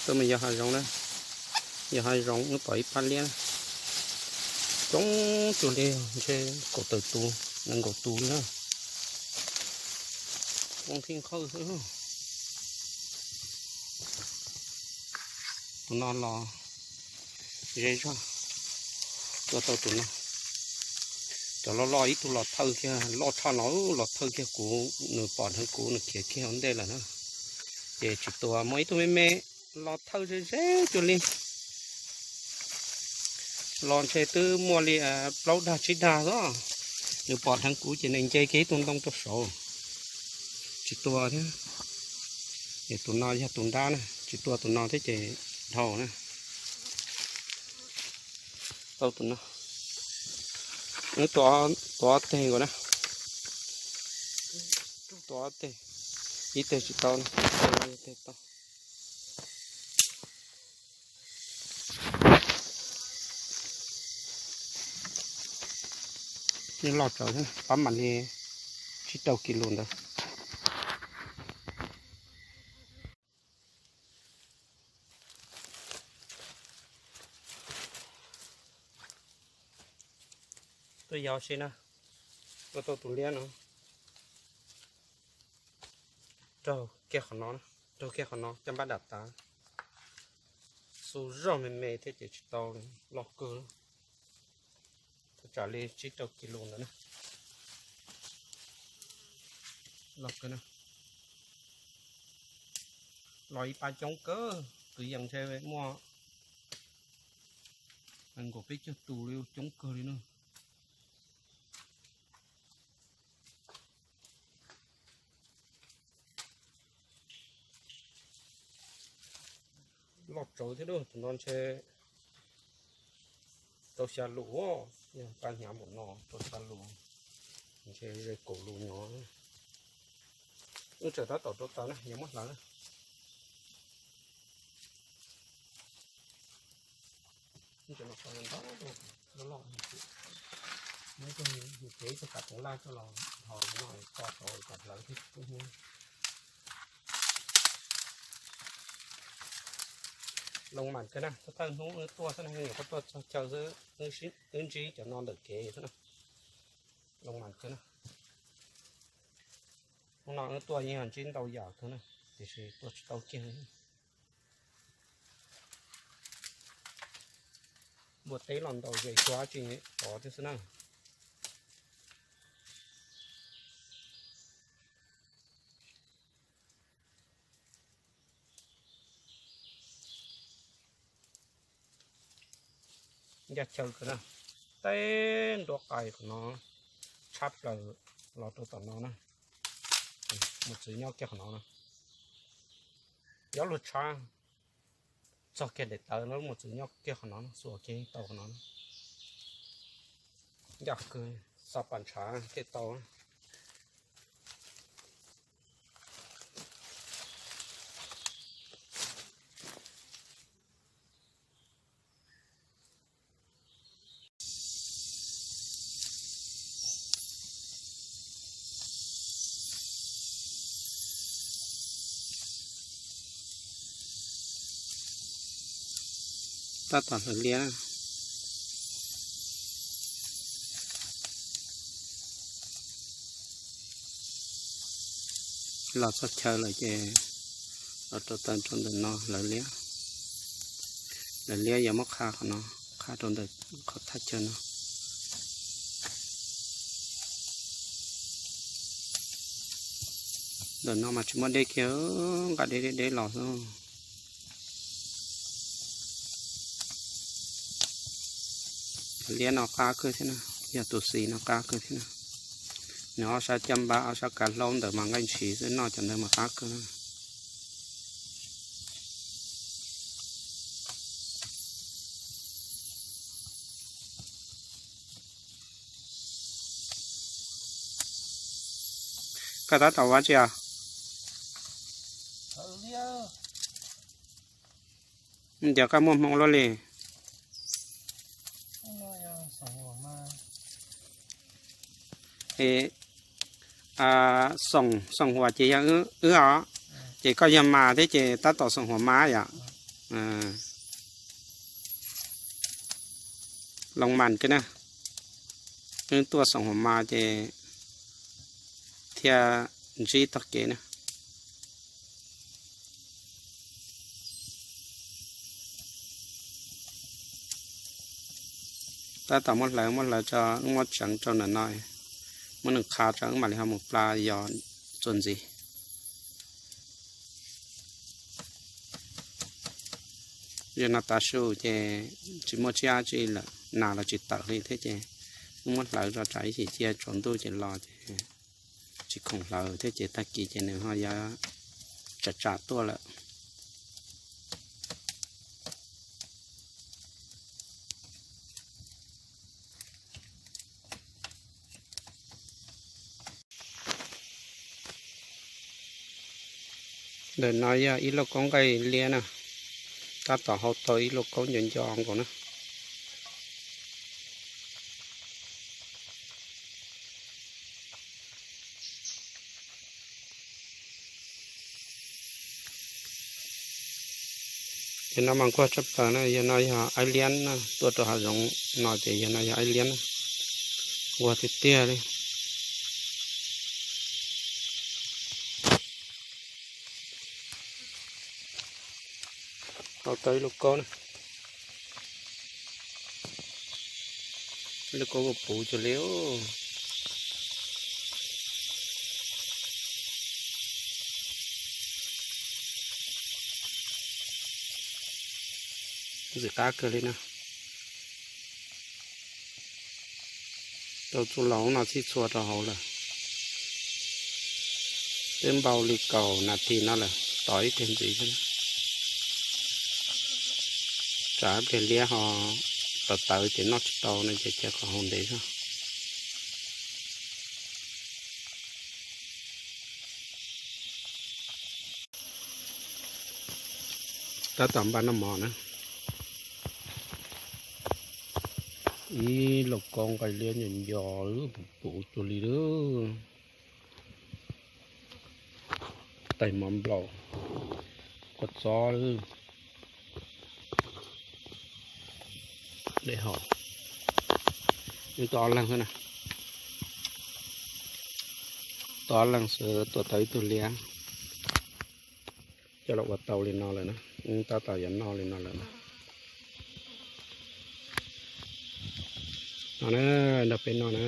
Tuaj mas yog hav zoov na, yog hav zoov wb pom ib pab liab coob cuag li ntshe kaum tawm tus, nees nkaum tus na. Zoo thij nqhawj xwb. Tus no los ze zog, tua tau tus no. Cov loj loj ib tug los thawj kiag, loj tshaj no los thawj kiag kuv, nws pom dheev kuv nws khiav kiag ua ntej lawm na. Ces tsis tua, muaj ib tug me me los thawj ze ze cuag li. Los ntshe twb muaj li plaub dag tsib dag xwb. Nws pom dheev kuv ces nws nce kiag ib tug ntoo rau saud. Tsis tua thiab. Ces tus no yog tus nrab na, tsis tua tus no thiab ces dhau na. Tau tus no. Wb tua ob teg nkaus na. Tua ob teg, ib teg tsis tau na, ib teg tau. Yeej loj tsawv, pab mam li tsib rau kis lus ntawd. Tuaj yos si na, tua tau tus liab no. Raug kiag qhov no, raug kiag qhov no caj npab dam tas. Xu zog me me thiab ces tsis tau, loj kawg. Thaj tsam li tsib rau kis lus ntawd na. Loj kawg na. Los ib pab coob kawg, kwv yees ntshe muaj nees nkaum peb caug tus li, coob kawg li na. Loj tsawv thiab, tus no ntshe rau xya lus, yog pab hnyav npaum no rau xya lus, ntshe ze kaum lus nyuam. Wb tseem tab tom rau taws na, yog muab hlawv na. Kev ib tug kav toov laj coj los nthos no, koj tau kom hlawv thiab. Loo mas kawg na, thawj thawj hnub wb tuaj xwb na, nyuam qhuav tuaj txog chaw xwb, wb ntsib cov no ntawm kev xwb na. Loo mas kawg na. Hnub no wb tuaj yeej ntsib ntau yam kawg na, tiam sis tuaj tsis tau kiag. Npua teb los ntaus zes cuag tsis pov thiab xwb na. Ncaj chaw kawg na, teb nruab qais qhov no tshab plaws los rau tom no na. Mus txwv nyob kiag qhov no na. Yuav luag tshab txog kiag daim tawv no, mus txwv nyob kiag qhov no, xuas kiag tau qhov no. Ncaj kawg, xa pas ntshav thiaj tau. Tab tom hlawv liab. Los txog chaw lawm ces los rau taws rau ntawm no hlawv liab. Hlawv liab yuav muab qha qhov no, qha rau ntawm qhov thaj chaw no. Ntawm no mas tsis muaj deb kiag, nqa deb deb deb los xwb. Cov liab no qab kawg thiab na, yog tus xis no qab kawg thiab na. Nws ob sab caj npab ob sab kav hlaub ntawd mas nqaij ntshiv xwb, noj cov ntawd mas qab kawg na. Koj tab tom ua tsi os? Cov koj muaj hmoo luaj li. Xoom, xoom huas ces yog wb os, ces koj yog mas thiab ces tab tom xoom huas mas yom. Loo mas kawg na, wb tuaj xoom hauv mas ces thiaj ntsib tog kev na. Tab tom muab hlawv, muab hlawv tso, muab tseev rau ntawm no, muab nws qha tso wb mam li ho mus pla yos txuas ntxiv. Yog no tav su ces tsis muaj tsiaj tsi lawm, nas los tsis tawm li thiab ces wb muab hlawv tso tsam ib chim cia tsaus ntuj ces los ces tsis khoom hlawv thiab ces tag kis ces nws ho yuav tsam tsam tuaj lawm. Ntawm no yog ib lauj kaub nqaij liab na, tab tom hau tau ib lauj kaub nco nco nkaus na. Ces no mas nquag tshaj plaws na, yog no yog aib liab na, tuaj rau hav zoov no ces yog no yog aib liab na, nquag tiag tiag li. Hau tau ib lauj kaub na, ib lauj kaub puv puv cuag li. Ntxim qab kawg li na. Tau txuj loo no txhij txhua rau hauv lawm. Twb npau li kaum nas this no lawm, tos ib pliag ntxiv xwb. Tsam ib pliag liab ho tawv tawv ces noj tsis tau no ces cia kom haus ntev xwb. Tab tom npaj noj mov na. Ib lauj kaub nqaij liab nco nco puv puv cuag li lawm. Tais mov nplaum, kua txob lawm, dej haus. Wb tau ob leeg xwb na, tau ob leeg xwb tua tau ib tug liab. Coj los ua tau li no lawm na, wb tab tom yuav noj li no lawm na. No na, nrog peb noj na.